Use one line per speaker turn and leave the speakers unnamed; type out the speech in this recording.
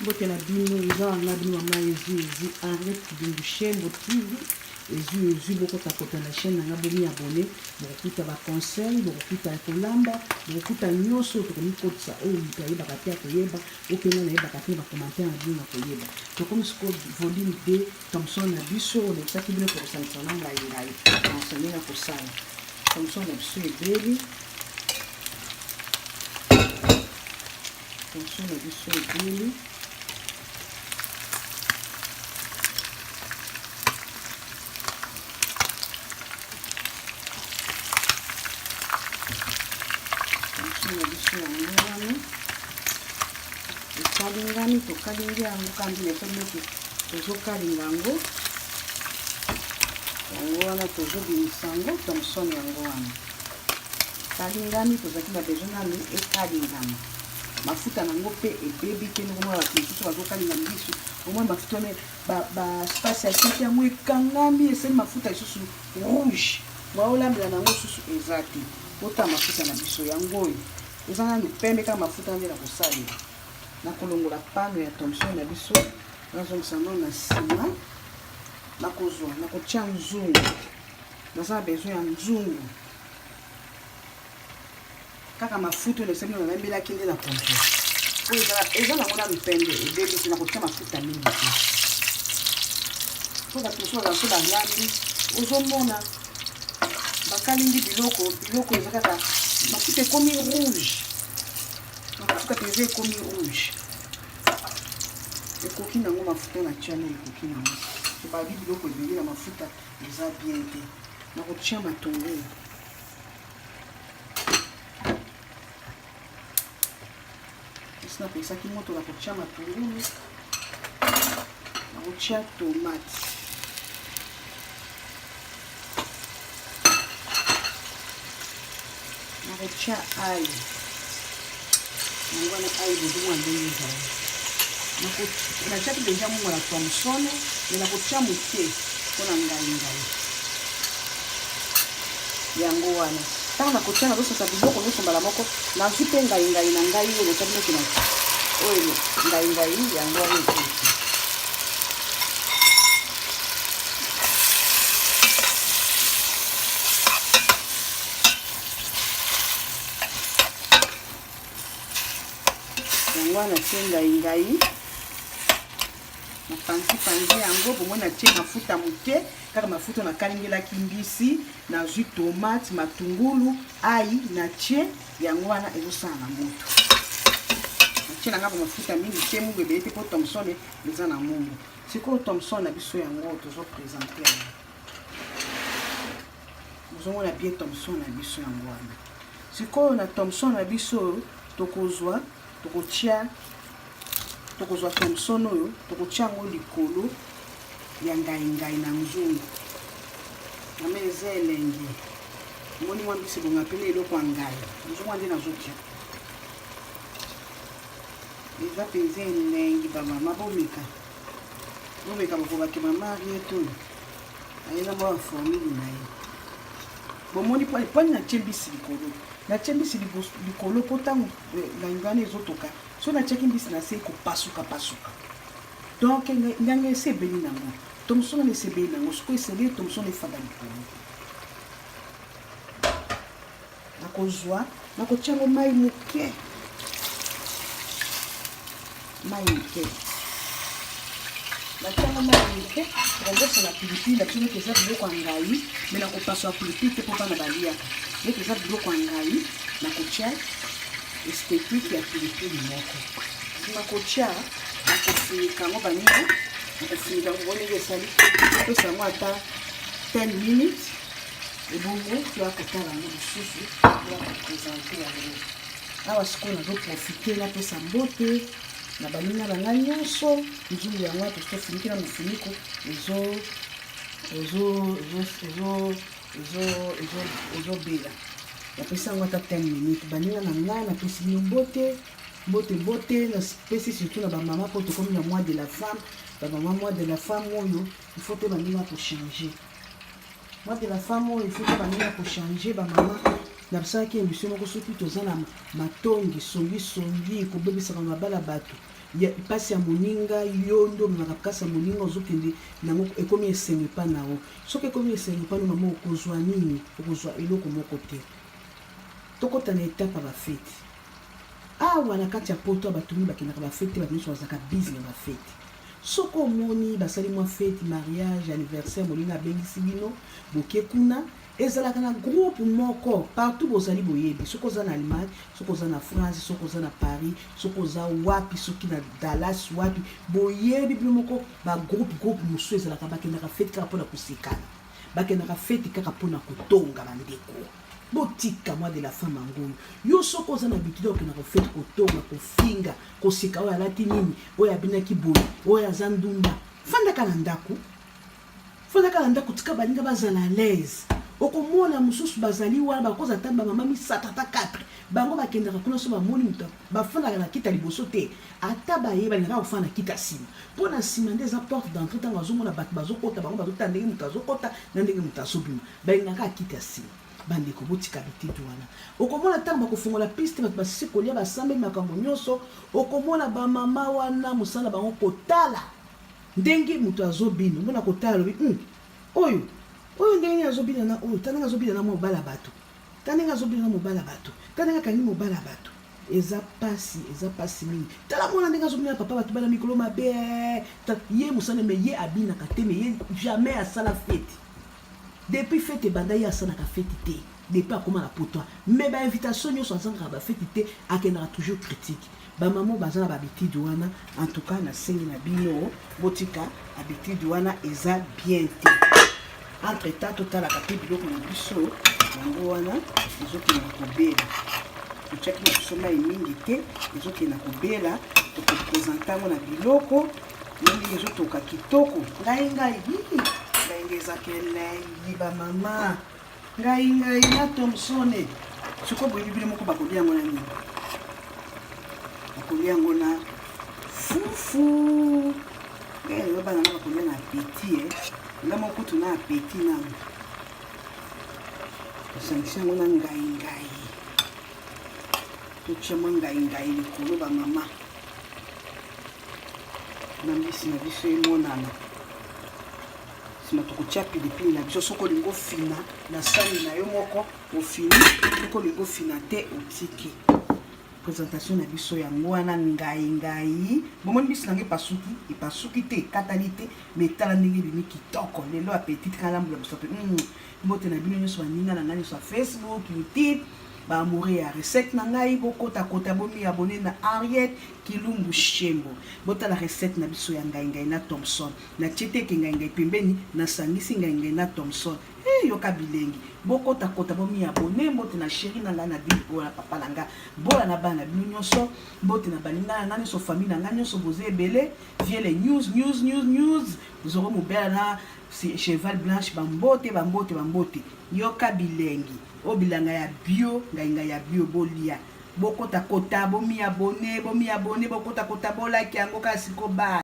Mbote na bino, eza wa nga bino mama Ezui Ezui Henriette Kibingu Shembo TV. Ezui Ezui bokota kota na chaîne na nga bomi abonner, bokokuta ba conseils, bokokuta ya kolamba, bokokuta nyonso oyo tokomikotisa oyo moto ayebaka te akoyeba, oyo mpe nga nayebaka te na ba commentaire na bino nakoyeba. Tokomi sikoyo volume 2 Thomson na biso oyo nayebisaki bino tokosangisa na ngai ngai na ndenge ya kosala Thomson na biso ebeli Thomson na biso ebeli Thomson na biso yango wana ekalingami tokalingi yango kandi na biso neti tozokalinga yango yango wana tozobimisa yango thomson yango wana kalingami tozalaki na besoin nanu ekalingama mafuta na yango mpe ebebi te ndenge omona bato mosusu bazokalinga mbisi omona mafuta wana baspace ya tiaki yango ekangami esali mafuta lisusu rouge mwaolambela na yango lisusu eza te ota mafuta na biso yango oyo eza nanu pembe kaka mafuta nde na kosalela nakolongola pano ya thomson na biso nazongisa yango na nsima nakozwa nakotia nzungu naza na besoin ya nzungu kaka mafuta oyo nasali nalambelaki nde na kozwa oyo eza nango nanu pembe ebebi te nakotia mafuta mingi te mpo bato mosusu bazala so balambi ozomona bakalingi biloko biloko eza kaka mafuta ekomi rouge mafuta mpenza ekomi rouge ekoki nango mafuta na tiana ekoki nango babi biloko ebele na mafuta eza bien te nakotia matungulu esi napesaki moto na kotia matungulu nakotia tomate nakotia ai yango wana ai bozomona ndenge ezali natiaki deja mungwa na thomson me nakotia moke mpo na ngai ngai yango wana ntango nakotia nazosasa biloko nyonso mbala moko nazwi mpe ngaingai na ngai oyo natya biloko na oyo ngaingai yango wana ekoki yango wana tie ngaingai napanzi panzi yango bomoi natie mafuta moke kaka mafuta nakalingelaki mbisi nazwi tomate matungulu ai natie yango wana ezosala na moto natie na ngai mafuta mingi te mungu ebele te mpo thomson eza na mungu sikoyo thomson na biso yango tozopresente yango bozomona bien thomson na biso yango wana sikoyo na thomson na biso tokozwa tokotia tokozwa thomson oyo tokotia yango likolo ya ngaingai na nzungu mama eza elengi omoni mwa mbisi ebonga mpe na eloko ya ngai nzungu wana nde nazotia eza mpenza elengi bamama bomeka bomeka bokobake mama ariete oyo ayela mwa baformule na ye bomoni pwani natie mbisi likolo natie mbisi likolo mpo ntango eh, ngai wana ezotoka so natiaki mbisi na se ekopasuka pasuka donc nganga esi ebeli nango thomson wana esi ebeli nango sikoyo esengeli thomson efanda likolo nakozwa nakotia yango mai moke mai moke natia yango mai moke nakobosana pilipili na biso neti eza biloko ya ngai me nakopasola pilipili te mpo bana baliaka neti eza biloko ya ngai nakotia esthétique ya pilipili moko nsima kotia nakofinika yango baninga nakofinika yango ndenge esali kopesa yango ata 10 minutes ebongo toya kotala yango lisusu toya kopresente yango awa sikoyo nazoprofite napesa mbote na baninga na ngai nyonso nzungu yango wana tofiniki na mofiniko ezo ezo ezo ezo ezobela napesi yango ata 10 minutes baninga na ngai napesi bino mbote mbote mbote napesi surtout na bamama mpo tokomi na mois de la femme bamama mois de la femme oyo il faut te baninga kochange mois de la femme oyo il faut te baninga kochange bamama nabisalaki émission moko soki toza na matongi songisongi kobebisaka mabala bato Mpasi ya moninga, yo nde omemaka mpasi ya moninga, ozokende nango, ekomi esengo epa na yo. Soki ekomi esengo epa no, mama, okozwa nini? Okozwa eloko moko te. Tokɔta na étape ya bafeti. Awa na kati ya Poto, bato mingi bakendaka bafeti te. Bato nyonso bazalaka busy na bafeti. Soki omoni basali mwa feti, mariage, anniversaire, moninga abengisi bino, boke kuna. Ezalaka na groupe moko partout. Bozali boyebi, soki oza na Allemagne, soki oza na France, soki oza na Paris, soki oza wapi, soki na Dallas, wapi, boyebi bino moko bagroupe. Groupe mosusu ezalaka, bakendaka feti kaka mpona kosekana, bakendaka feti kaka mpona kotonga. Bandeko, botika mwa de la femme yango. Oyo yo, soki oza na habitude okenda kofeti, kotonga, kofinga, koseka, oyo alati nini, oyo abinaki boye, oyo aza ndumba, fandaka na ndako, fandaka na ndako, tika baninga bazala à l'aise. Okomona mosusu bazali wana, bakoza ata bamama misato, ata 4. Bango bakendaka kuna, so bamoni moto, bafandaka na kita liboso te. Ata baye, balingaka kofanda na kita nsima, mpo na nsima nde eza porte d'entrée. Ntango azomona bato bazokota, bango bazotala ndenge moto azokota na ndenge moto azobima. Balingaka akita nsima. Bandeko, botika bititu wana. Okomona ntango bakofongola piste, bato basisi kolia, basambeli, makambo nyonso. Okomona bamama wana, mosala bango kotala ndenge moto azobina. Omona kotala, alobi, Oyo ndenge nini azobina na oyo? Ta ndenge azobina na mobala bato, ta ndenge azobina na mobala bato, ta ndenge akangi mobala bato." Eza pasi, eza pasi mingi. Tala mwana ndenge azobina na papa bato, bana mikolo mabe. Ye mosala, mais ye abinaka te, mais ye jamais asala feti. Depuis fete ebanda, ye asalaka feti te. Depuis akóma na Poto, mais bainvitation nyonso, azangaka bafeti te, akendaka toujours critique. Bamama baza na bahabitude wana, en tout cas nasengi na bino, botika habitude wana, eza bien te. Entre temps, totalaka mpe biloko na biso. Yango wana ezokende kobela. Totiaki na biso mai mingi te, ezokende kobela. Tokoprésenter yango na biloko na ndenge ezotoka kitoko. Ngai ngai ngai ngai ezaka elengi. Bamama, ngai ngai na Thomson. Sikoyo boyebi bino moko, bakolia yango na nini? Bakolia yango na fufu. Ngai lelo, bana nga bakolia na appétit. E nga moko kutu na appétit nano. Tosangisi yango na ngai ngai, totia mwa ngai ngai likolo. Bamama, na mbisi na biso emonana. Nsima tokotia pilipili na biso. Soki olingi ofina na sani na yo moko, ofini. Soki olingi ofina te, otiki. Présentation na biso yango wana, ngai ngai. Bomoni mbisi nango epasuki, epasuki te, ekatani te, mais tala ndenge ebimi kitoko. Lelo appétit kala mbula biso mpe. Mbote na bino nyonso, baninga na ngai nyonso ya Facebook, YouTube, baamoureux ya recette na ngai. Bokotakota, bomiabonner na Henriette Kilumbu Shembo. Botala recette na biso ya ngai ngai na Thomson. Natie teke ngai ngai pembeni, nasangisi ngai ngai na Thomson. Hey, yoka bilengi. Bokotakota, bomiabonner. Mbote na chéri na ngai na bino, oyo na papa na ngai, bola na bana na bino nyonso. Mbote na baninga na ngai nyonso, famille na ngai nyonso, boza ebele. Viele news, news, news, news, zoro mobela na Cheval Blanche, bambote, bambote, bambote. Yoka bilengi oyo, bilanga ya bio, ngai ngai ya bio. Bolia, bokotakota, bomiabonner, bomiabonner, bokotakota, bolaki yango kaka siko ba.